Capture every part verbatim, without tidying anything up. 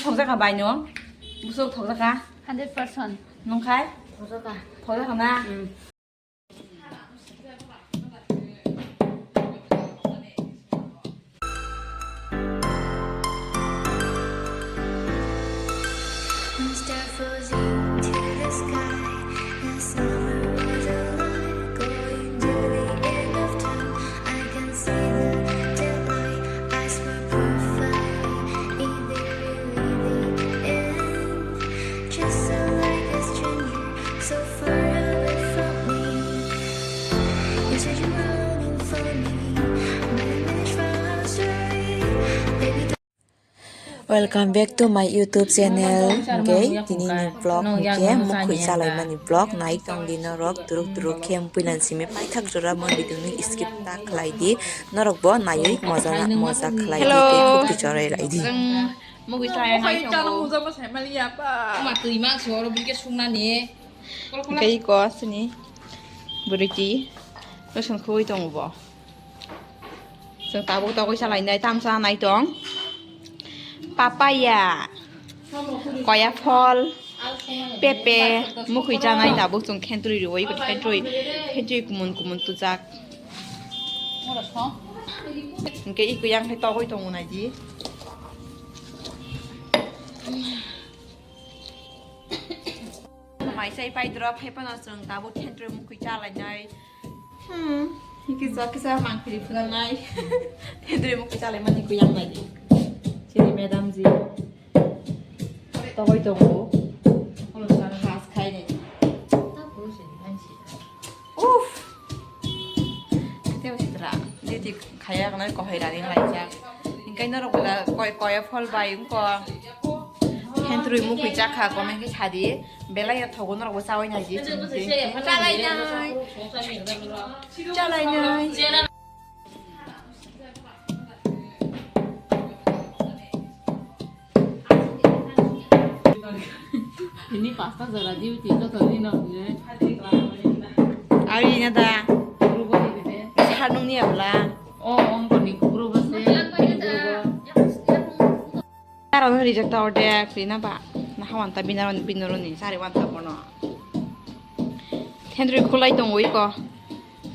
Thokjaka bai no? Busuk thokjaka? Hundred percent. Nungkhai? Thokjaka. Thokjaka na? Welcome back to my YouTube channel. Hwnkhe tini ni vlog hwnkhe mukhwi chalaimani vlog nai tongdi norok, turuk turuk khe puilan simi paithak jora mon video ni skip ta khlai di, norok bo naiwi moja moja khlai di tei khukti chorai lai di. Mugwi chaya nai tongo. Ama twi ma se oro bwrwi khe sungnani. Tei iko sini bwrwi twi roson khogwi tongo bo. Chwng tabuk togwi salainai tamsa nai tong. Papaya, koya phol, pepe, mukhwi chanai tabuk chwng khentrwi rwi, khentrwi, khentrwi kumun kumun tujak. Hwnkhe iko yang khe togwi tongo naidi. Maisai pai drop hai phano chwng tabuk khentrwi mukhwi chalainai. Hmm, kisa kisa mangpili phunanai. Khentrwi mukhwi chalaimani kuyang naidi. Chini madam ji. Togwi tongo. Khas khaini. Uff. Tei sitra. Didi khaya kanai kohai rani laijak. Hingkai norok bela koi koya phol bai wngko. Khentrwi mukhwi chakha comment khe sadi. Belai ya thogo norok bo chawi nai di chini se. Chalai nai. Chalai nai. Ini pasta jora duty joto dino ne. Ari na da. Guru bo ni de. Sanung ni abla. O ongko ni guru bo se. Guru bo. Taro no reject ta ordek rina ba. Na hawan ta binaro binaro ni sari wan ta bono. Thendri khulai tong oi ko.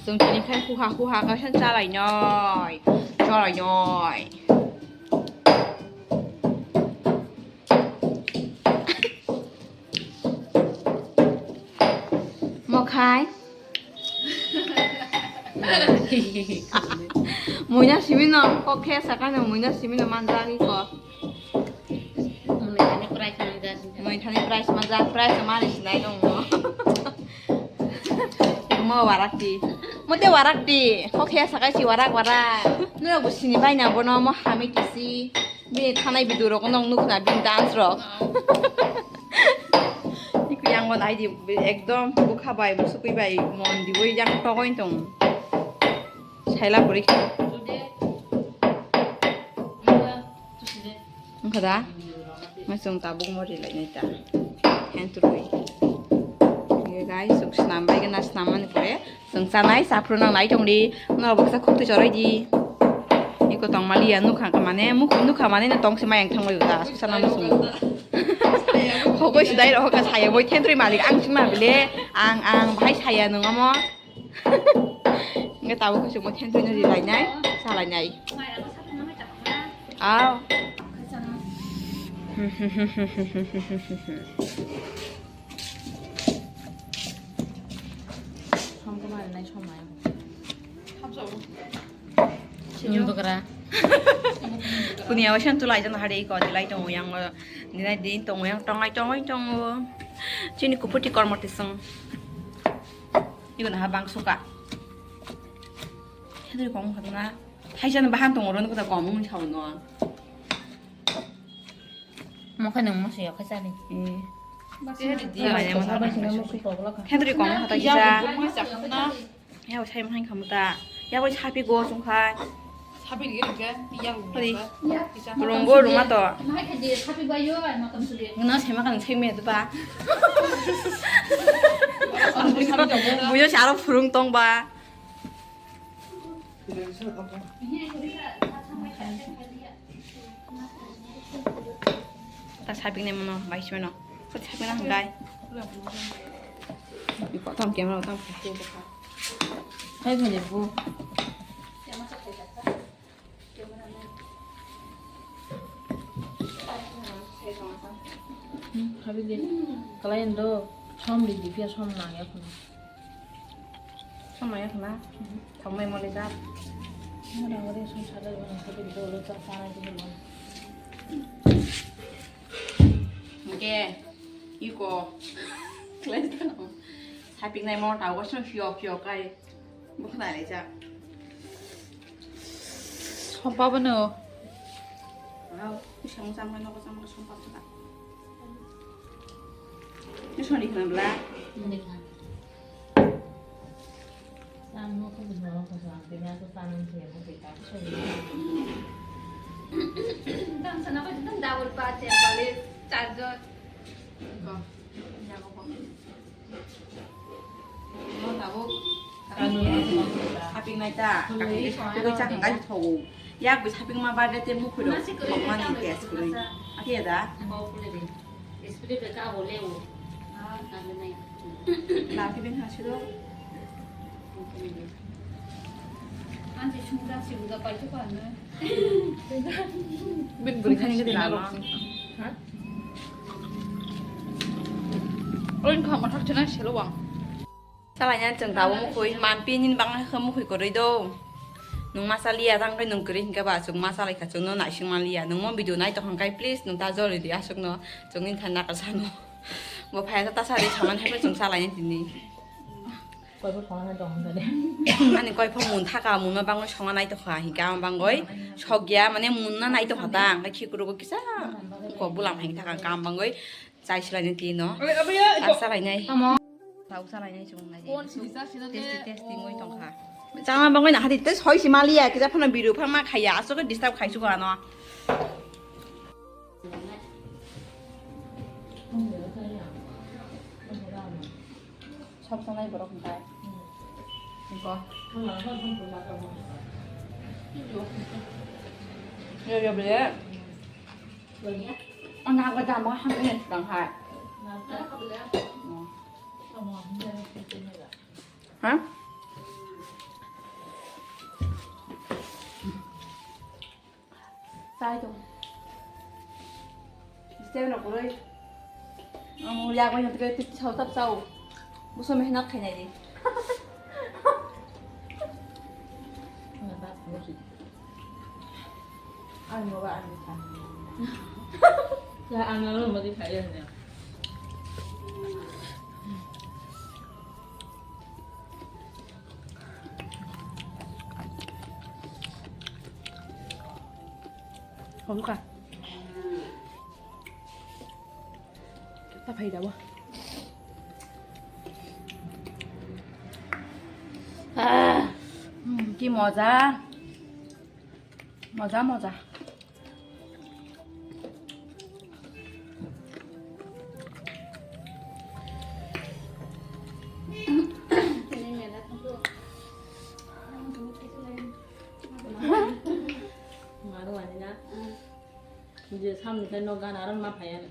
Chwng tini khai huha huha kaisa chalai noi, chalai noi. Mokhai. Muina simi no, kok khe sakano muina simi no manjak iko. Mui thani price manjak. Mui thani price manjak, price mani sinai dong mo. Mo warak di. Mo te warak di. Kok he sakai si warak warak. Nurok bo sini bai na bono mo hami kisi. Bini thanai video rok nong nukna bini dance rok. Iku yang bo nai di ekdom bukha bai musukui bai mon di boi yang togoi tong. Saila puri. Wngkha da? Mui chwng tabuk mo ri lainai ta. Hand to do. Ye guys, chwng snam bai gana snam mani pore. Chwng chanai, cha phuru nang nai tong di. Norok baksa khuk twi chorai di. Iko tong mali ya nukha ka mane, muk nukha mane na tong se mayang thang bai da. Sana mo chwng. Hokoi sidai ro ka saya boi thendri malik ang chima bile. Ang, ang, bahai saya nung amo. Nge tabuk khe chwngbo thendri no ri lainai, cha lainai. Aw. Chini bwkra. Kuni awa shan tulai jana hari ko dilai tongo yang, dinai din tongo yang tongai tongai tongo. Chini kuputi kormo tisung. Igun ha bang suka. Hedri kong khatna. Thaisa no bahan tongo ron kuta kong mung chao no. Mokhe nang mo siya khe chani. Eh. Hedri kong khatna kisa. Ya bo sai mahai khamu ta. Ya bo sapi go chung khai. Sapi ge ge ya. Pari. Rungbo rungma to. Mahai khe di sapi ba yo ai makam suli. Ngna sai makam sai me to ba. Buyo saro phurung tong ba. Ta shopping nai mano, bai si mano. Sa shopping na hangkai. Iko tam camera tam. Hai bhai bu. Hmm, habis dia. Kalau yang do, som di dia som nang ya pun. Som nang ya pun ah. Thong mai mole jat. Mura mure som sale bana habis do lo ta sana di lo. Oke, iko. Shopping nai mo ta wasu phio phio kai. Bo khna lai ja. Sompa bano. Wow, bisa mo sama no sama sompa ta. Ni soni khna bla. Tang sana ko dum double pa te bale charger. Ko. Mo tabuk. Shopping nai ta. Kakhe tugui chakang gai thogo. Yak bo shopping ma ba de te mukhui rok. Thok mani test kwrwi. Akhe da. Lakiben ha siro. Anji sungda sungda pai tu kan. Bin beri kan ini lama. Oin kha mathak chana selo wang. Salai nang chwng tabuk mukhui manpi nini bang khe mukhui kwrwi do. Nung masa liya tang kai nung kwrwi hinkhe ba chwng masa lai kha chwngno naising man liya. Nung mo video nai tong kha kai please nung ta jori di aswk no chwng ni thanda kwsa no. Bo phai ta sari saman hai chwng salai nang tini. Koi pho songna nai tong kha de. Ani koi pho mun thaka mun ma bangoi songna nai tong kha hinkhe ama bangoi sokya mane mun na nai tong kha ta hinkhe khikuru bo kisa ko bulam hai thaka kam bangoi chai silai nang tino. Ar salai nai. Tamo. Tau salai nai chwng nai. Tasty tasty ngoi tong kha. Chama bangoi na hadi tes hoi si maliya kisa phano biru phang ma khaya aswk disturb khai su ano. Sab sanai borok hwnkhai. Niko. Yo yo ble. Ang nago damo hamne tang hai. Ha? Chai tong. Stay na kuroi. Ang yak bai hantke tik chau tap chau. Buso mehnat khai nai di. Ang mo ba ang kha. Ya ang mo di khai ya. Hongka. Ta phai da wa. Ah, hmm, ki moja. Moja, moja. Maru ani na. Je samni kai no gan aron ma phaya ni.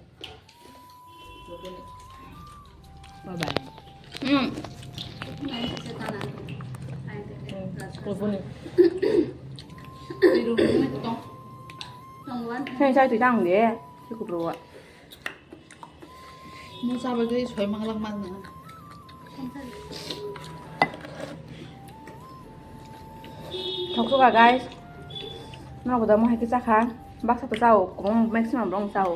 Bye bye. Hmm. Koponi. Hei, chai twi tang de. Chai kupro wa. Mo chaba gwi soi manglak man na. Thok suka guys. Nogo da mo hai khe chakha. Baksa to chao, kwbang maximum rong chao.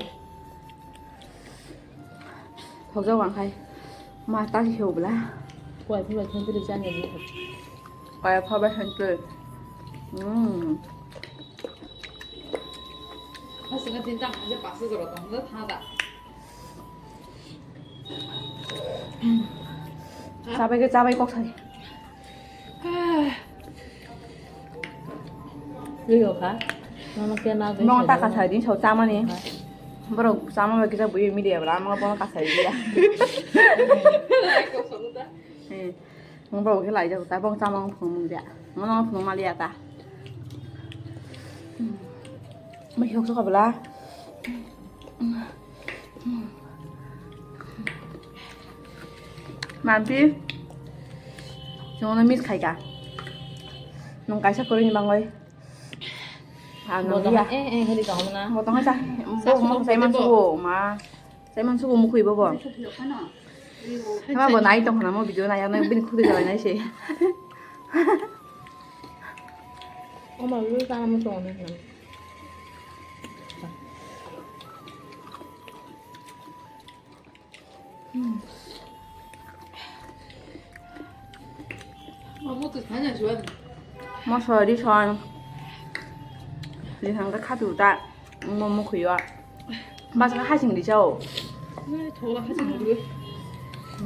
Thokjak ang khai. Ma ta si heo bla. Koi phi bai thon tri chan ni. Koi pha bai thon tri. Hmm. Aswk tin ta je pas jora tong da tha da. Chabai khe chabai kok sai. Rwio kha. Nono khe na gwi Mong sai ta da. Kasai din sau chamani. Borok chama bai kisa bui media bla mong bono kasai dia. Eh, mong borok khe lai jago ta bong chamang phung mung dia. Mong phung maliya ta. Mai hok sok bla. Manpi, chwngno miss khaika. Nwng kaisa kwrwini bangwi. Ang nang ya. Eh, eh, heli tong na. Bo tong sa. Bo mo sai man sugo ma. Sai man sugo mukhui bo bo. Hama bo nai tong na mo video nai ang bini khudi jalai nai se. Oma lu ta mo tong na. Moso rison rison khe khatu ta mo mukhuyo bachkha hasing risao.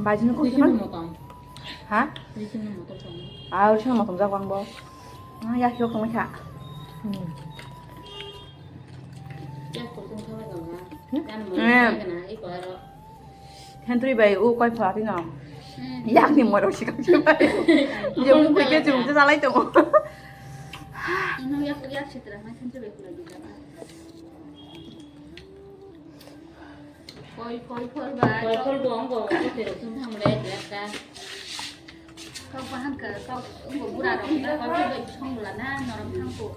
Bajini kok ha? Ah, rison motom jak bang bo. Ah, ya kyo kong kha. Hentri bai u koi pha tino. Yakni moro sikam sibai. Jemu koi ke jemu te salai tongo. Ino yak yak sitra ma hentri bai kula di jana. Koi koi phol ba. Koi phol bo ang bo ko te rok thang le ya ta. Kau pahan ka kau bo bura rok na kau bai song la na norom thang ko.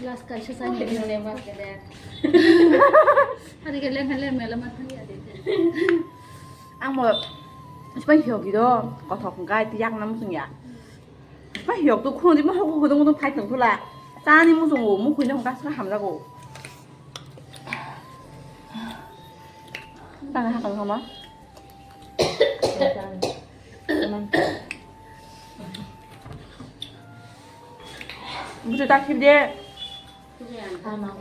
Last kaisa sa ni leng ba kede. Hari ke leng leng mela ma thang ya de. Ang mo spai hiyo gido kothok gai ti yak nam sung ya. Ba yok tu khun di ma hok hudung hudung phai tong thula. Chani muchung o mukhui no hokha sa hamjago. Tang ha kang hama. Busu tak khib de.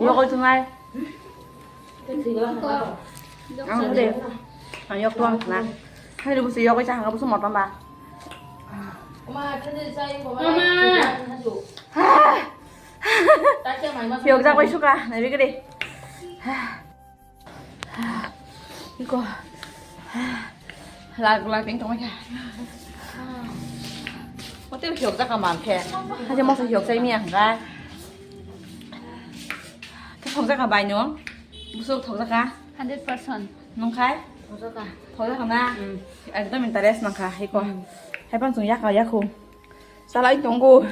Yogol tungai. Ang de. Ang yok tuang na. Hai lu busu yogol chang busu motom ba. Mama. Yok jak bai suka. Nai bigre. Iko. Lag lag ting tong kha. Hotel hiok jaka man khe. Haje moso hiok chai miya hwnga. Khe thok jaka bai no. Busuk thok jaka. Hundred percent. Nung khai? Thok jaka. Thok jaka na? Mm. Ekdom interest nang kha iko. Mm. Hai pan chung yaka yaku. Salai tongo.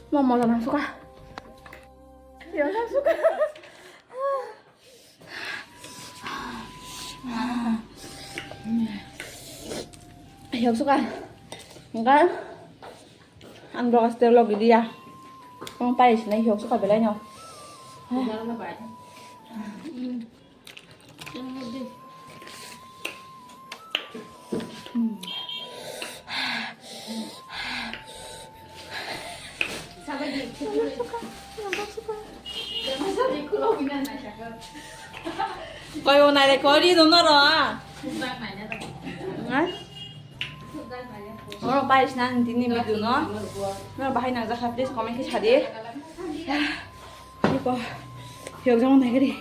Mo mo nang suka. Yo nang suka. Hiok suka. Enggak. Ang vlog aste vlog dia. Ang pai sinai hiok suka belai no. Koi o nai le kori no no ro a. Ngai. Oro paisna tini video no. No bahai nang jakha please comment khe sadi. Iko. Yok jang nai gari.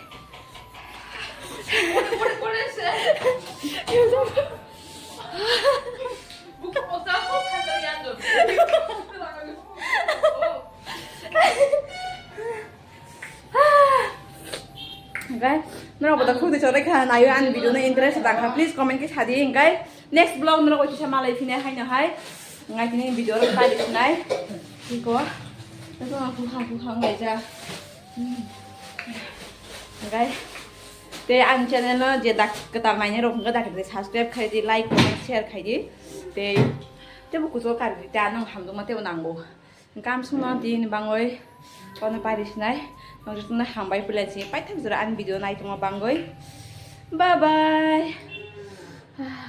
Hingkai norok bo da khuk de chore kha nayo ani video no interest dang kha please comment khe sadi hingkai next vlog norok kisa malai phine haino hai ngai tini video rok pai sinai iko to ha ha ngai ja. Hingkai te ani channel no je dak kwtal nainai rok hingka dak subscribe khai di like comment share khai di te tebo kuchuk karwi ta nang hamjakma tebo nango. Hingke amsongno tini bangwi kono pari sinai. Nokjagno hambai puila chini paithak jora ani video naitongma bangwi. Bye bye.